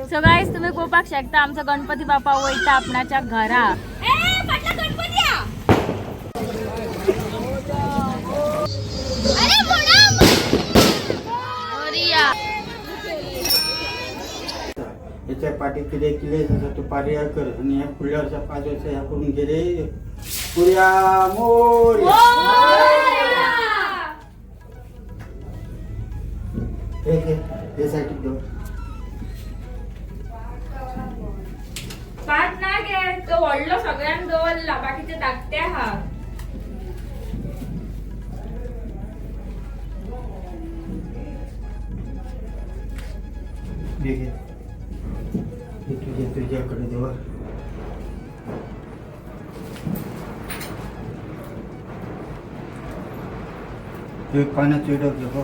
So guys तुम्ही पळोवपाक शकता आमचो गणपती बाप्पा वयता आपणाच्या घरा. याच्या पाठी किले किले आसा तूं पारया कर आनी ह्या फुडल्या वर्सा 5 वर्सां ह्या करून गेले पुर्या मोरया. हे घे, हे सायडीक दवर. पाट ना गे, तो व्हडलो सगळ्यांक दवरला, बाकीचे धाकटे आहा. हे घे, हे तुझ्या तुझ्याकडे दवर. हे पाण्याचं विडो घे हो.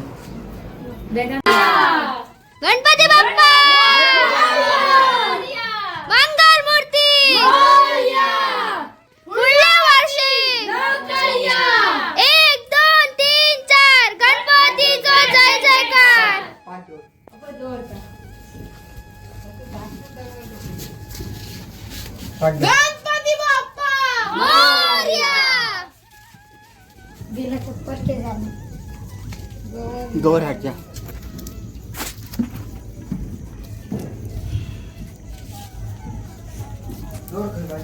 गणपती बाप्पा मंगल मूर्ती पुढल्या वर्षी 1 2 3 4 गणपतीचा जय जयकार. पाच वर. पाच दे. गणपती बाप्पा मोरया. गौर हात जा. गौर खंय बाय?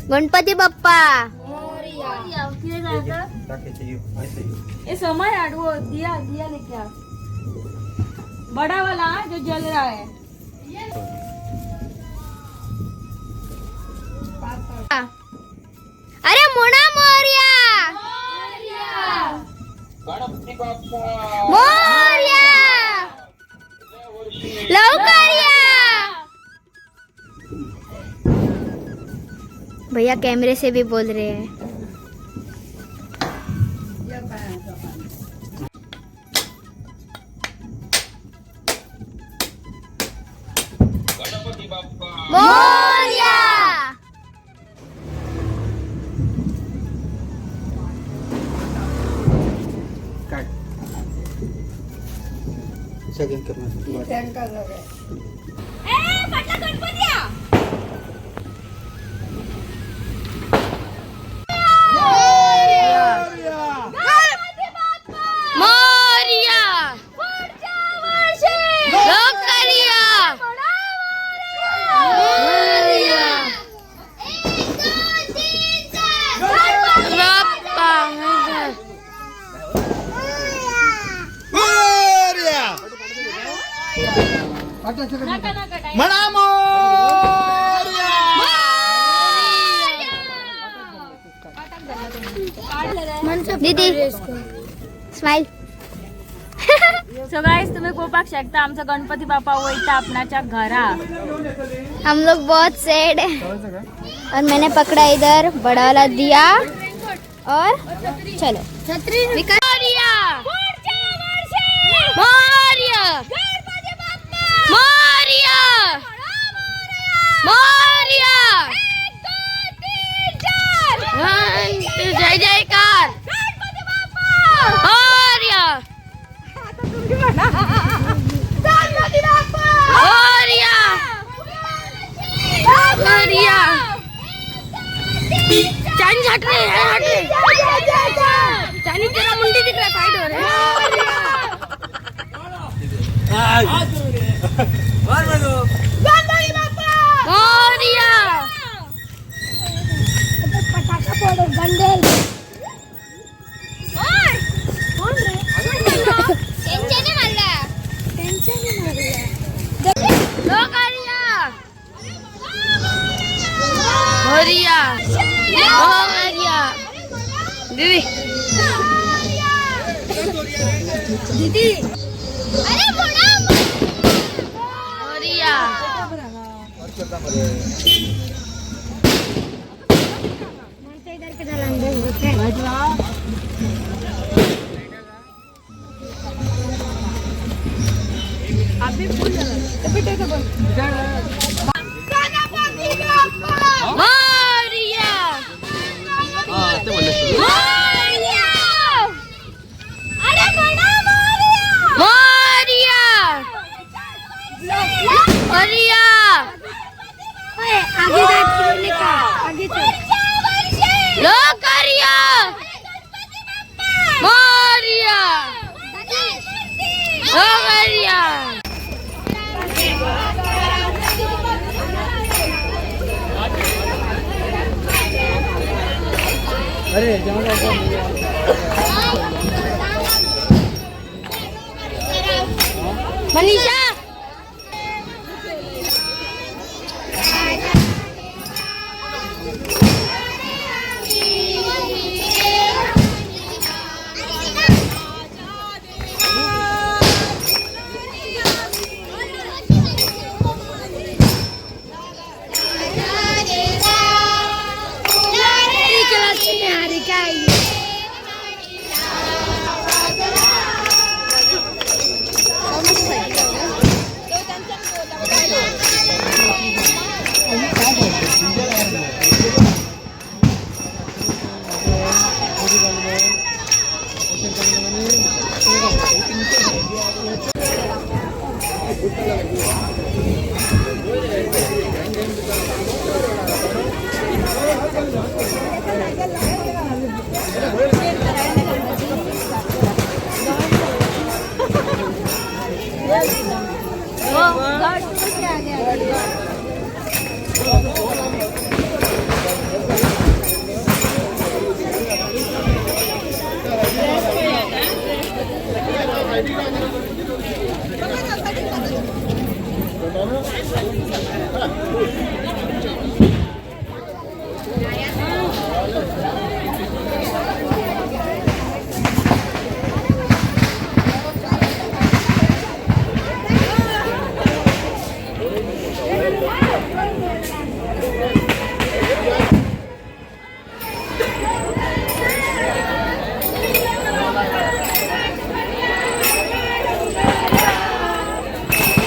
गणपती बाप्पा. कितें जाता? बाकीचे यो, अशें यो. ये समय हाड वो दिया दिया लेके आ, बड़ा वाला हाँ, जो जल रहा है. अरे मुणा मोरया मोरया लवकर या. भैया कैमरे से भी बोल रहे हैं. मोरया. काढ. सगळ्यांक कर. मोरया लवकर या. मोरया बाप्पा. मोरया. नका नका काय. म्हणा मोरया. दीदी स्माइल. सो गाईज तुम्ही पळोवपाक शकता आमचो गणपती बाप्पा वयता आपणाच्या घरा. हम लोग बहुत सैड है और मैंने पकड़ा इधर बड़ा वाला दिया और चलो मोरया मोरया मोरया मोरया. जय जयकार मोरया मोरया मोरया. चांदी हट रहे हैं, हट रहे. चांदी तेरा मुंडी दिख रहा है, साइड हो रहा है. मोरया. त्यांच्याने मारला. लोकारिया मोरया मोरया. दीदी दीदी. अरे मुन्ना मोरया. मोरया मोरया. हो. अरे मनीषा.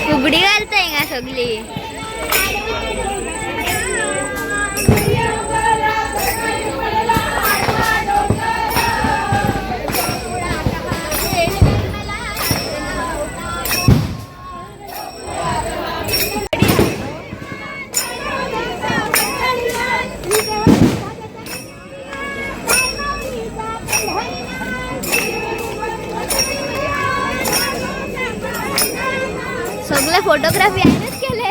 फुगडी घालताय का सगळी? सगळे फोटोग्राफी आहेच केले.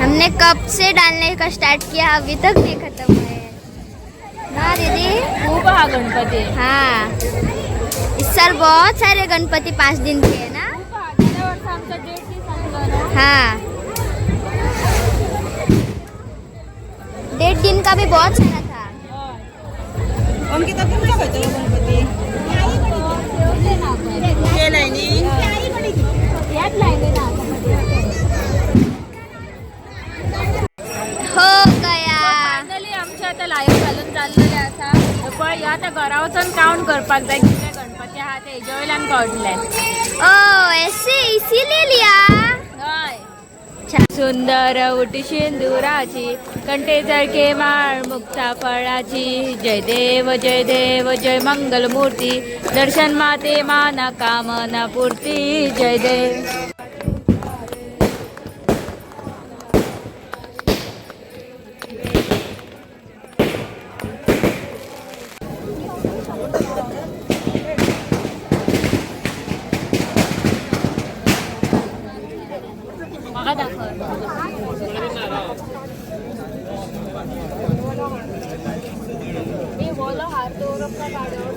हमने कब से डालने का स्टार्ट किया, अभी तक नहीं खत्म हुए ना दीदी. खूप हा गणपती. हाँ, इस साल बहुत सारे गणपति 5 दिन के है ना. खूप हा. गेल्या वर्षी आमचा 1.5 दिवस असलो ना. हाँ, 1.5 दिन का भी बहुत सारा था. अंकिता, तुमचा खंयचो गणपती केलाय न्ही? याच लाईनीन आहा. हो गया. फायनली आमचे आता लायव घालून चाललेले आसा. पळय, ह्या आतां घरा वचून काउंट करपाक जाय कितले गणपती आहा ते हेजे वयल्यान कळटले. ओ, ऐसे इसीलिए लिया. हय. सुंदर उटी सिंदुराची, कंठे जळके माळ मुक्ता फळाची, जय देव जय देव जय मंगल मूर्ती, दर्शन माते माना कामना पूर्ती, जय देव. म्हाका दाखय. हे बोलो हार दवरप काय काडप?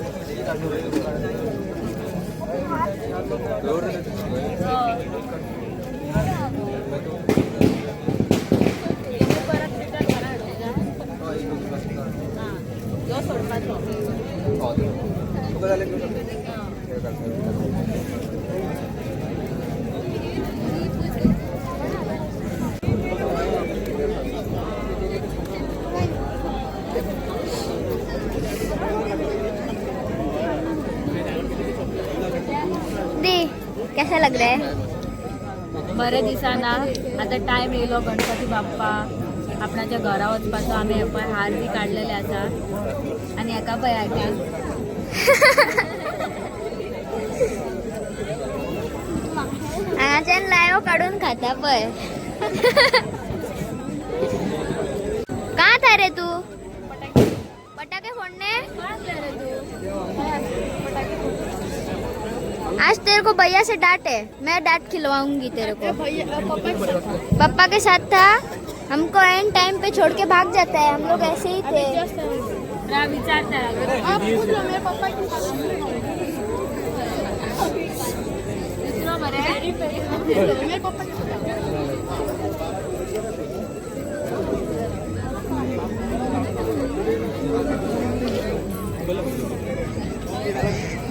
हय. बरें दिसना. आतां टायम येयलो गणपती बाप्पा आपणाच्या घरा वचपाचो. आमी हे पळय हार बी काडलेले आसा आनी हेका पळय हाका. हांगाच्यान लायो काडून खाता पळय. का था रे तू? पटाके फोडणे? आज तेरे को भैया से डांट है, मैं डांट खिलवाऊंगी तेरे को. पप्पा के साथ था, हमको एंड टाइम पे छोड़ के भाग जाता है. हम लोग ऐसे ही थे. विचारता. दुसरो मरे.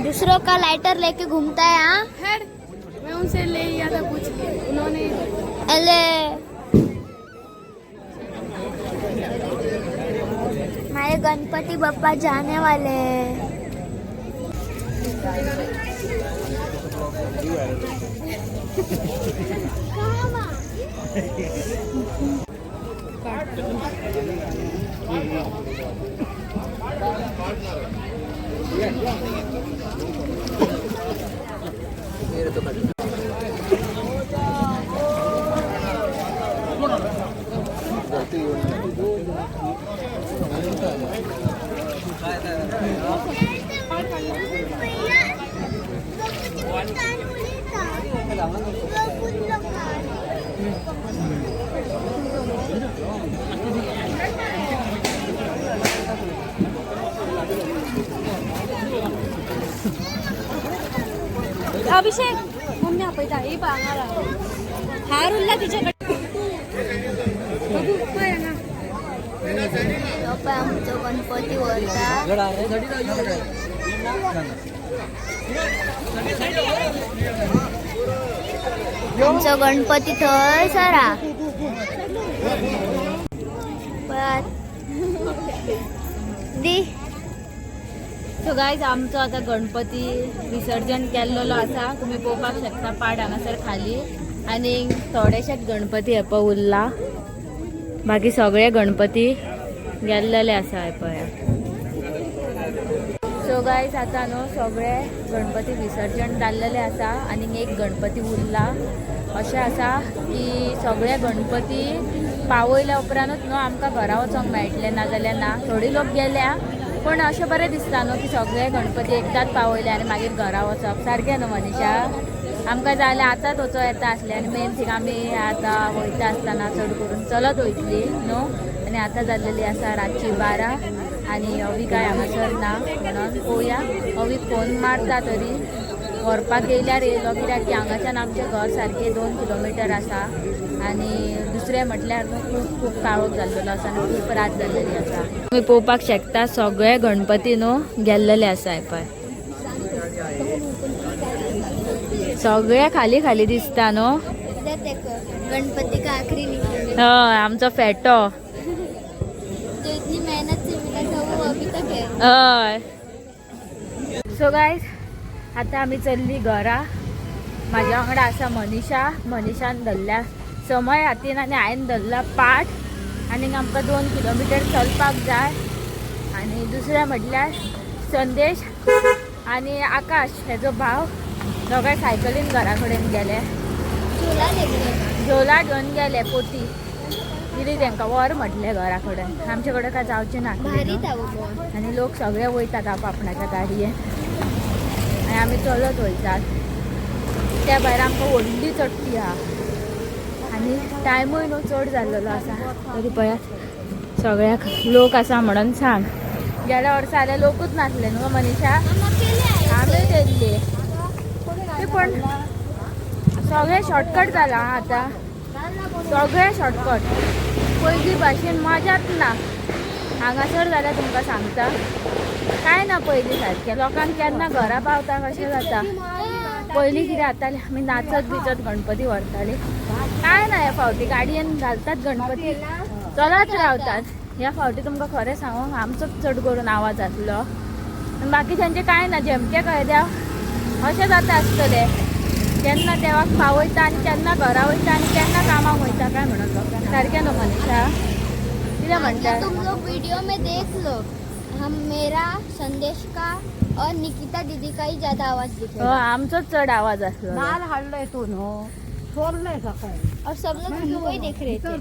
दूसरों का लाइटर लेके घूमता है. हाँ. खैर, मैं उनसे ले लिया था पूछ के, उन्होंने. अले, हमारे गणपति बप्पा जाने वाले हैं. अभिषेक, मम्मी आपयता ही पळय हांगा राव. हार उरला तिच्याकडे. तो पळय आमचो गणपती व्हरता. आमचो गणपती थंयसर हा. पळयात दी. सो गायज, आमचो आतां गणपती विसर्जन केल्लो आसा. तुमी पळोवपाक शकता पाड हांगासर खाली आनी थोडेशेच गणपती हे पळय उरला. बाकी सगळे गणपती गेल्लेले आसा हे पळय. सो गायज, आतां न्हू सगळे गणपती विसर्जन जाल्लेले आसा आनी एक गणपती उरला. अशें आसा की सगळे गणपती पावयल्या उपरांतूच न्हू आमकां घरा वचोंक मेळटलें, नाजाल्यार ना. थोडी लोक गेल्या, पण अशें बरें दिसता न्हू की सगळे गणपती एकदांच पावयले आनी मागीर घरा वचप सारकें न्हू मनीषा? आमकां जाल्यार आतांच वचो येता आसलें. आनी मेन थिंग, आमी आतां वयता आसतना चड करून चलत वयतली न्हू. आनी आतां जाल्लेली आसा रातची 12 आनी अवी काय हांगासर ना, म्हणून पळोवया. अवीक फोन मारता तरी व्हरपाक येयल्यार येयलो, कित्याक की हांगाच्यान आमचें घर सारकें 2 किलोमिटर आसा. आनी दुसरें म्हटल्यार न्हू खूब खूब काळोख जाल्लेलो आसा आनी खूब रात जाल्लेली आसा. तुमी पळोवपाक शकता सगळे गणपती न्हू गेल्लेले आसा. हे पळय, सगळे खाली खाली दिसता न्हू. इधर देखो, गणपति का आखिरी निशान. हय, आमचो फेटो. जो इतनी मेहनत से मिला था वो अभी तक है. हय. सो गायज, आतां आमी चल्ली घरा. म्हाज्या वांगडा आसा मनीषा. मनीषान धरल्या समय हातीन आनी हांवें धरला पाट आनी आमकां 2 किलोमिटर चलपाक जाय. आनी दुसरें म्हटल्यार संदेश आनी आकाश हेजो भाव दोगांय सायकलीन घरा कडेन गेले. झूला लेके. झोला घेवन गेले, पोती दिली तांकां, व्हर म्हटलें घरा कडेन, आमचे कडेन काय जावचें ना. भारी था वो बहुत. आनी लोक सगळे वयतात आप आपणाच्या गाडयेन आनी आमी चलत वयतात. त्या भायर आमकां व्हडली चडटी आहा आनी टायमूय न्हू चड जाल्लेलो आसा. तरी पळयात सगळ्याक लोक आसा म्हणून सांग. गेल्या वर्सा जाल्यार लोकूच नासले न्हू मनीषा? हम अकेले आए. आमी गेल्ली ते, पण सगळें शॉर्टकट जाला आतां, सगळें शॉर्टकट. पयलीं भाशेन मजाच ना हांगासर जाल्यार. तुमकां सांगता, कांय ना पयलीं सारकें. लोकांक केन्ना घरा पावता कशें जाता. पयलीं कितें जातालें, आमी नाचत बिचत गणपती व्हरताले. कांय ना, ह्या फावटी गाडयेन घालतात गणपती, चलत रावतात. ह्या फावटी तुमकां खरें सांगू, आमचोच चड करून आवाज जातलो आनी बाकीच्यांचें कांय ना. जेमके कळ्या अशें जाता आसतलें. केन्ना देवाक पावयता आनी केन्ना घरा वयता आनी केन्ना कामाक वयता काय म्हणत लोकांक. सारकें न्हू मनीषा, कितें म्हणटा? तुम लोग वीडियो में देख लो, हम मेरा संदेश का और निकिता दीदी का ही ज्यादा आवाज दिखेगा. आमचोच चड आवाज आसलो. और सब लोग हमको ही देख रहे थे.